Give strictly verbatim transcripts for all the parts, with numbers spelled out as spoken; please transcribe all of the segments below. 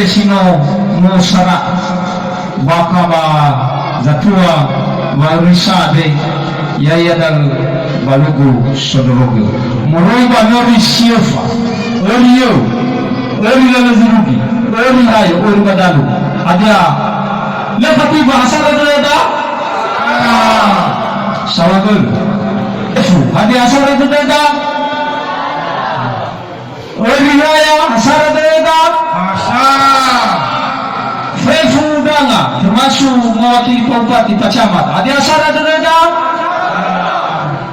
Si no mu'osara, bakha ba zatua wa'örisa de, ya'ia da'ö balugu sondrorogö. Moroi ba nöri si öfa, öri yöu, öri lalö zurugi, öri rayo, öri ba dalu. Hadia, lö fatiba asara dödöda? Ah, saŵa gölö. Efu, hadia asara dödöda? Öri ya'ia, asara dödöda? Asara. Fefu undangan, termasuk mewakili Pak Bupati, Pak Camat. Hadia asara dödöda?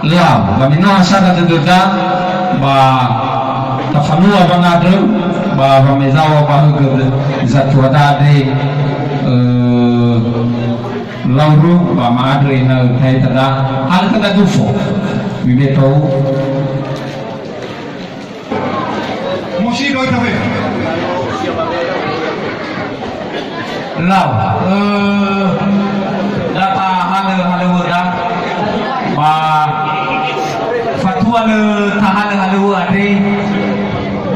Lau, ba me no asara dödöda, ba tafalua wangandrö, ba wamezaŵa ba hügö zatua dade, eh, lauru, ba ma'andrö ena'ö tahe tada, halö tada dufo. Mibetou. Musi doi tabe. Lau, eh, da tahalö halöŵöda, ba fatua lö tahalö halöŵö andre,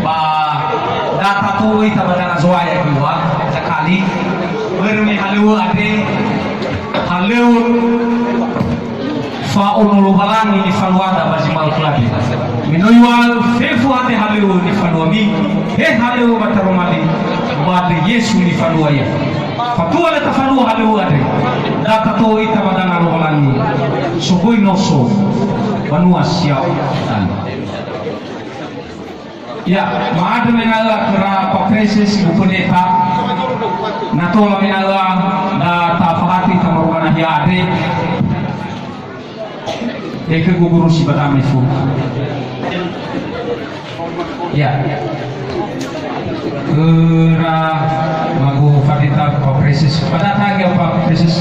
ba da tato'ö ita ba danga Zo'aya dua, zakali. Börö me halöŵö andre, halöŵö Fa'ono Lowalangi nifaluada ba zi ma'ökhö andre. Me no iŵa'ö fefu andre halöŵö nifaluami, he halöŵö ba taroma li, ba döi Yesu nifalua ia. Fatua lö tafalua halöŵö andre, da tato'ö ita ba danga Lowalangi, sogoi noso, banua si ya'o. Ya, ma'andrö mena'ö khöra Pak Preses Gubernur Eta. Na tola mena'ö da tafahati tamaroma nahia andre. Eke guguru si badamai fu. Ya. Khöra magu fadita Pak Preses. Pada tagi Pak Preses.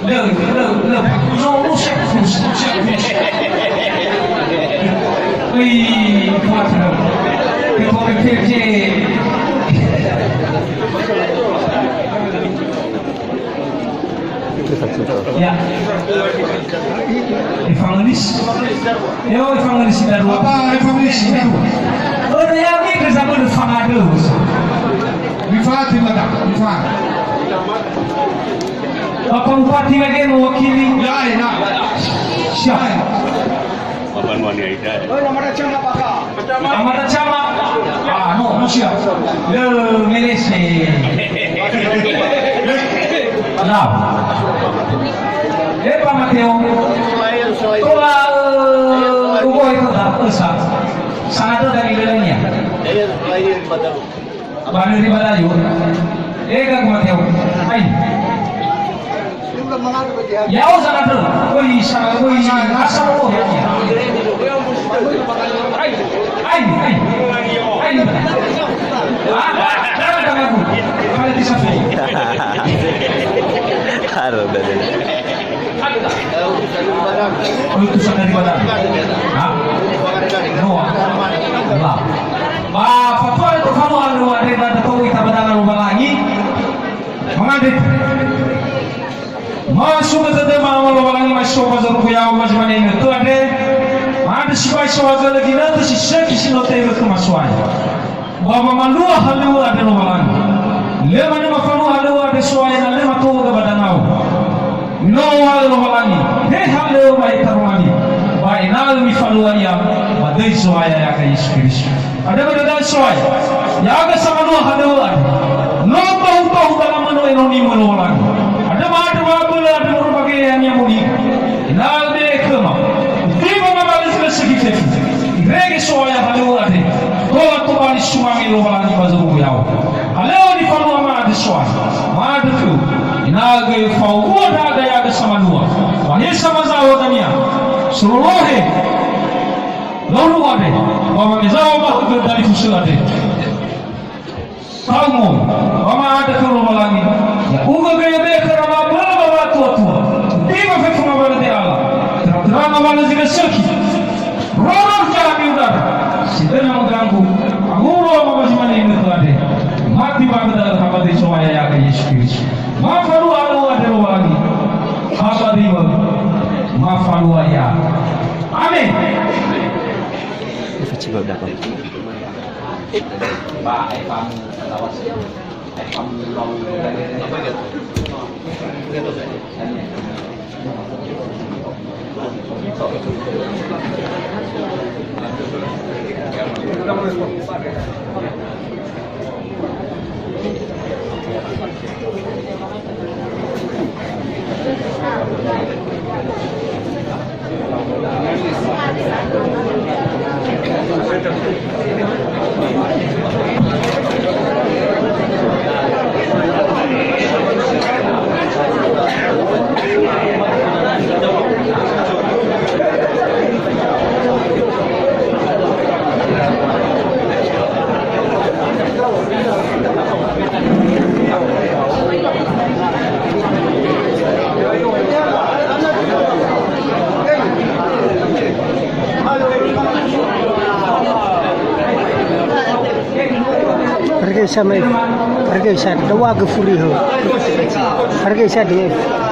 Lö, lö, lö. No, no, siap, siap, siap. Ui, kuat, lö. Ketua B P J. Ya. Evangelis. Yo, evangelis darua. Apa evangelis darua? Oh, ya, ini kerja pada fangado. Mifa, terima kasih. Mifa. Bapak Bupati lagi mewakili. Ya, ya. Siap. Bapak Nuani Aida. Amada Camat. Ah, no, no siap. Lö melese. Lau. Eh, Pak Mateo. Tola, eh, ugo itu tak usah. Sangat ada di dalamnya. Ba nöri ba dayu. Ega gumate au. Ai. Ya'o zanandrö. Oi, sa-, oi, asal Allah. Ai, ai, ai. Ai. Ah, jangan ganggu. Kalau bisa. Harus dari. Utusan dari Badan. Ha? Noa. Lah. Ba fatua lö tafalua halöŵö andre, da tato'ö ita ba danga Lowalangi. Mangandrö. Masu'ö tödöma Ama Lowalangi, ma'eso ba zorugo ya'o, ba zi mane inötö andre. Ma'andrö sibai saohagölö ginötö si sökhi si no terö khöma So'aya. Ba wamalua halöŵö andre Lowalangi. Lö manö mafalua halöŵö andre So'aya na lö matohugö ba dangau. No uŵa'ö Lowalangi, he halöŵö ba he taromali, ba ena'ö mifalua ia, ba döi Zo'aya ya'aga Yesu Keriso. Andrö ba dödöu So'aya, ya'aga samalua halöŵö andre. No tohu-tohu ba lamönö enoni-Mö Lowalangi. Andrö ma'andrö wa'abölö andrö moroi ba geheha-Nia Mulia. Ena'ö be'e khöma, utimba ngawalö zi lö sökhi fefu. Irege So'aya halöŵö andre, tola tobali sumange Lowalangi ba zorugo ya'o. Halöŵö nifalua ma'andrö So'aya, ma'andrö khöu, ena'ö göi fa'owua ndra'aga ya'aga samalua, ba he samazaŵa dania, sololohe launu andre, ba wamezaŵa ba hügö dalifusö andre. Taumo, ba ma'andrö khö Lowalangi, ya'ugö göi be'e khöra wa'abölö ba wa'atuatua, utimba fefu ngawalö de'ala, töra-töra ngawalö zi lö sökhi. Rono jaha miudara, si lö na maganggu, anguro ba zi mane inötö andre, mati ba khöda ha ba döi Zo'aya ya'aga Yesu Keriso. Mafalua halöŵö andre Lowalangi, ha ba döi-Mö, mafalua ia. Amen. Sebab dapat. Harga isa mai, harga isa, dawa ge furi ho. Harga isa de,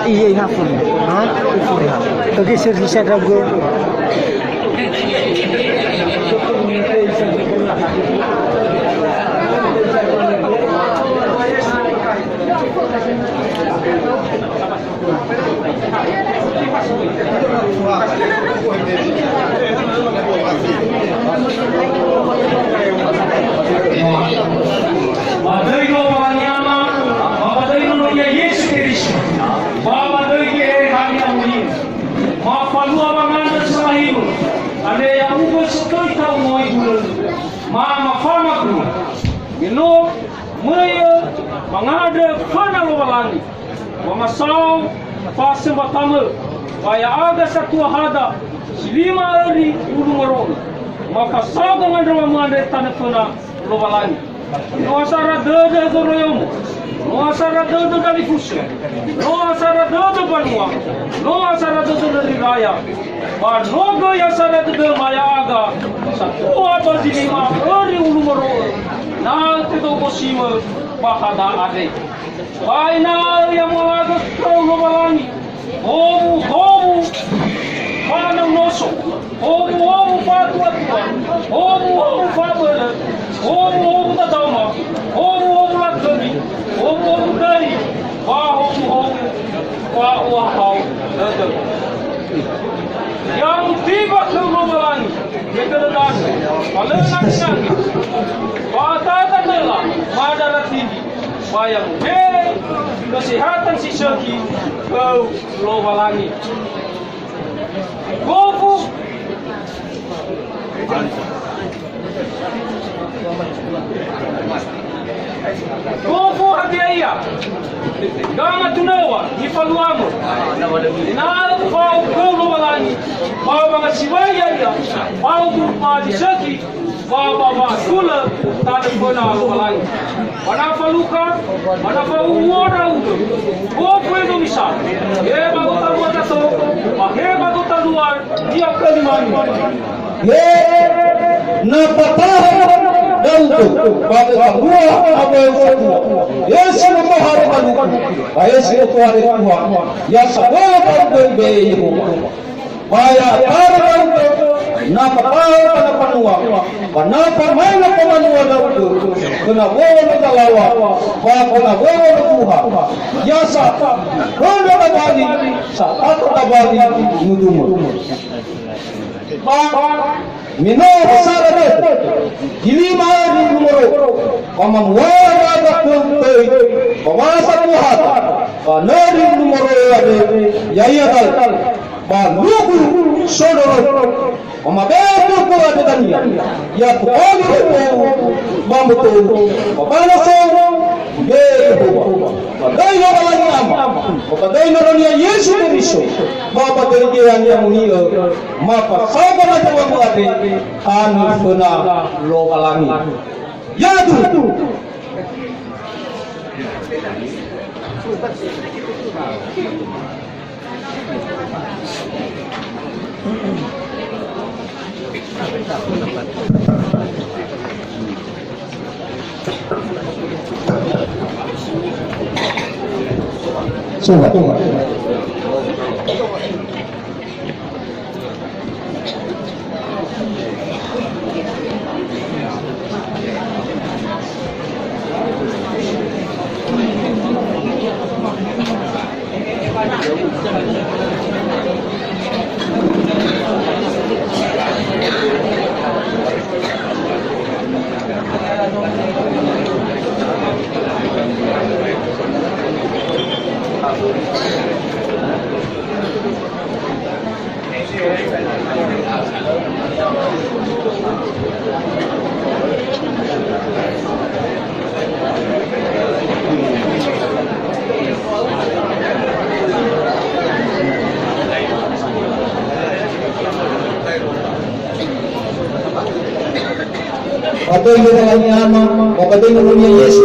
iya, iya, furi. Ha? Furi ha. Oke, sir, isa dawa ge. Ba döi Lowalangi Ama, ba ba döi Nono-Nia Yesu Keriso, ba ba döi Geheha Ni'amoni'ö, mafalua wangandrö samahimö, andre ya'ugö sotõi ta'u moi hulö, ma mafama gua. Me no möi wangandrö föna Lowalangi. Wamasao fasömbatamö, ba ya'aga satua hada si lima öri ulu moro'ö, ma fasao gangandrö wamöndrö tanö föna Lowalangi. No asara dödö zoroiyomo, no asara dödö dalifusö, no asara dödö banua, no asara dödö nöri raya, ba no göi asara dödöma ya'aga satua ba zi lima öri ulu moro'ö, na tödö gosimö ba hada andre. Ba ena'ö ya'amolagö khöu Lowalangi, howuhowu fanaunoso, howuhowu fa'atuatua, howuhowu fa'abölö, howuhowu dadaoma, howuhowu latömi, howuhowu döi, ba howuhowu fa'ohahau dödö. Ya mutiba khöu Lowalangi, ya'ia dödöda, ba lö nangi-nangi, ba atata töla, ma dara tindi. Ba ya mube'e kesehatan si sökhi khöu Lowalangi. Gofu, gofu hadia ia, gamatunöŵa nifaluamö, ena'ö ufao khöu Lowalangi, ba wangasiwai ya'ia, ba uturufa zi sökhi, ba ba wa'atulö tanö föna Lowalangi. Ba na falukha, ba na fa'uhuo ndra'ugö, gofu edo misa, he ba gotalua zato, ba he ba gotalua ia kölima. He na fataha ndra'ugö, ba ötalua awö fatua, he si no tohare ba luku, ba he si no tohare Tuha, ya saböla ba ube'e Yehowa. Ba ya'atara ndra'ugö, na fataha ba na fanua, ba na famae'e ba mbanua ndra'ugö, khö na wowo no zalaŵa, ba khö na wowo no Tuha. Ya sa, höndra tabali, sa tato tabali, nudumö. Ba, me no besara dödö, zi lima öri ulu moro'ö, ba mamuara ndra'aga khöu töi, ba wasa Tuha, ba nöri ulu moro'ö andre, ya'ia dalö. Ba lugu sodorou. Ba mabe'e khöu andrö dania, ya tobali wa'otou, ba mbotou, ba bana sou, be Yehowa. Ba döi Lowalangi Ama, ba döi Nono-Nia Yesu Keriso, ba ba döi Geheha Ni'amoni'ö, ma fasao gangandrö wamöndrö andre tanö föna Lowalangi. Ya'aga. Coba, coba. Lowalangi Ama, ba ba döi Nononia Yesu.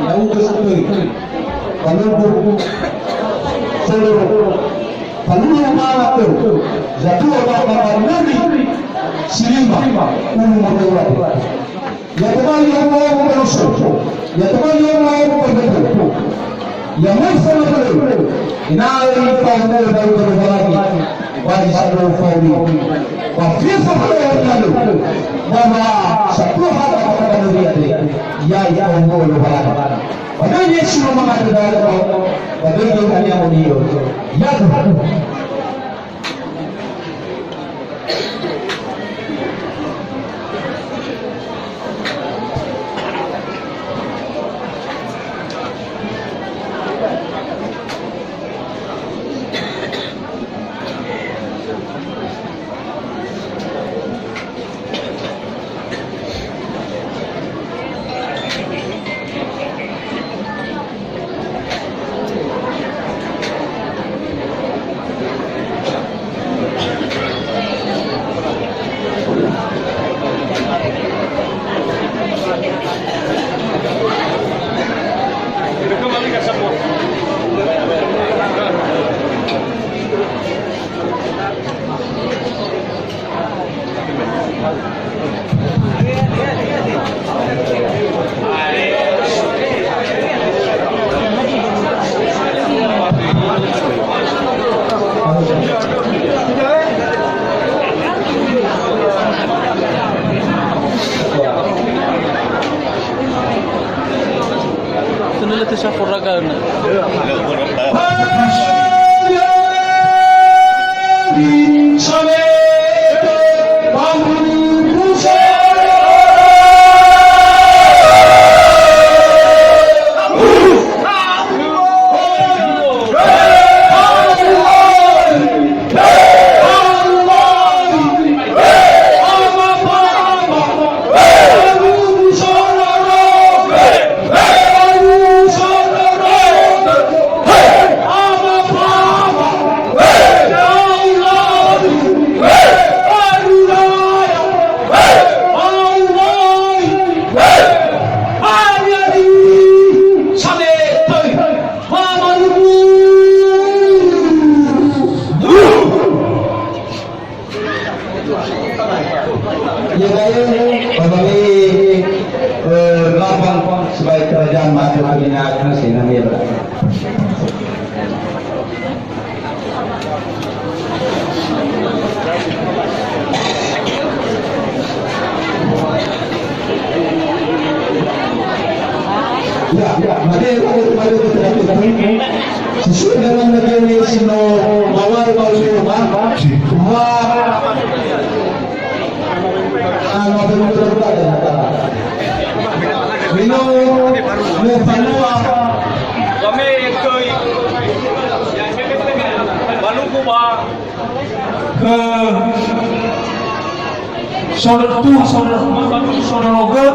Ya'ugö satoi. Ba lö, ba lö, ba lö, ba lö, ba lö, ba lö, ba lö, ba lö, si lima, ulu moroi ade. Ya tobali omo-omo ba noso. Ya tobali omo-omo ba noso. Ya masa na bölö. Ena'ö ifaomo ba Lowalangi. Ba zi sandro faomi. Ba fefu faomi. Ba wa satua hada ba kabanöri andre. Ya ifaomo Lowalangi. Ba döi Yesu no mangandrö da'ö. Ba döi Yohane Amonio. Ya Tuhan. Tenela te saforagana. Iada'e, ba wa'e, eh, lambang sebagai kerajaan maka kami akan senang ya, Pak. Ya, ya, mari, mari, mari kita, kita, kita. Sesuai dengan negeri sino mawar bau sino, Pak. Wah. Anu, apa yang kita buat, ya, Pak? Mino, me fanua. Kami, koi. Baluku, Pak. Khö sodö-, tuha sodö-, sodörogö,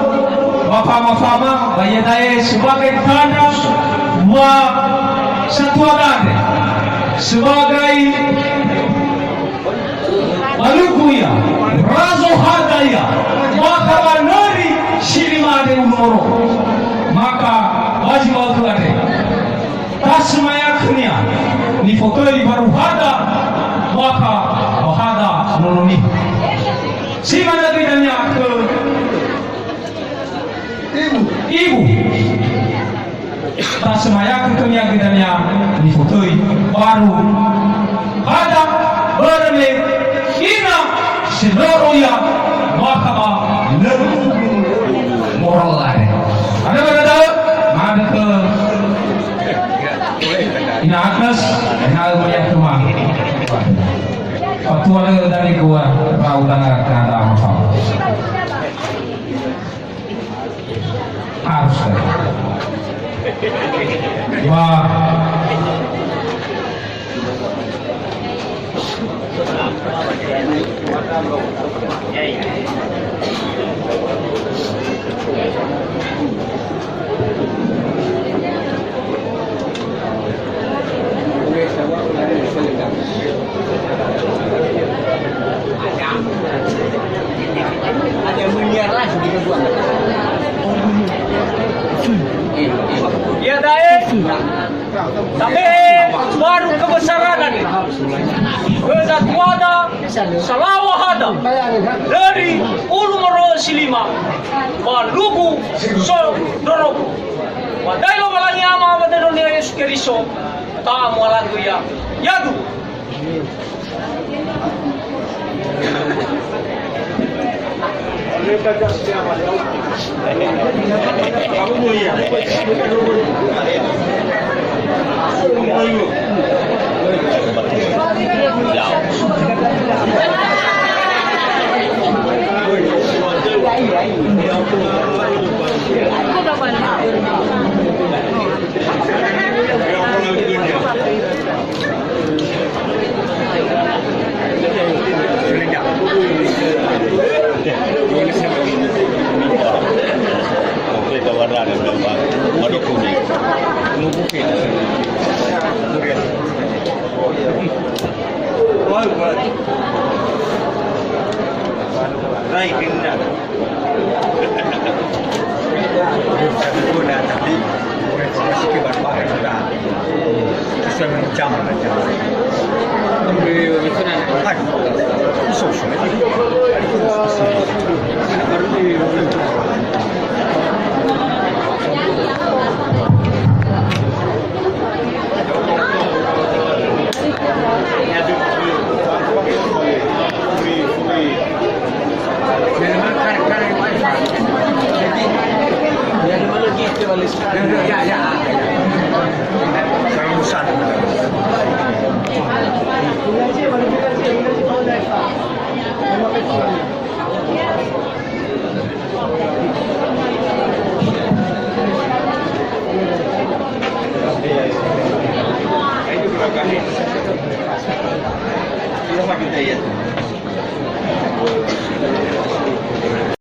ba fama-fama, ba iada'e sebagai tanda wa satua andre, sebagai baluku ia, razo hada ia, maka ba nöri si lima andre ulu moro, maka ba zi wa'ökhö andre. Tasemayakhönia nifotöi baru hada, maka ba hada nono niha. Si manö göi dania khö ibu. Ibu. Tasemayakhö khönia göi dania nifotöi baru hada, börö me ina sindroro ia, maka ba lö moral andre. Ada pada tahu? Ada ke Ina Agnes, ena'ö ma'e khöma. Fatua lö dali gua, rau danga kanda mafa. Harus. Wah. Iada'e tabe'e baru kebesaran khö datuada, salaŵa hada, dari ulu moro'ö si lima, ba lugu so ndrorogö. Ba da'e Lowalangi Ama ba dödönia Yesu Keriso, ta'a mualagö ia. Yadu. Rai, kena. Tapi, sesuai macam, macam.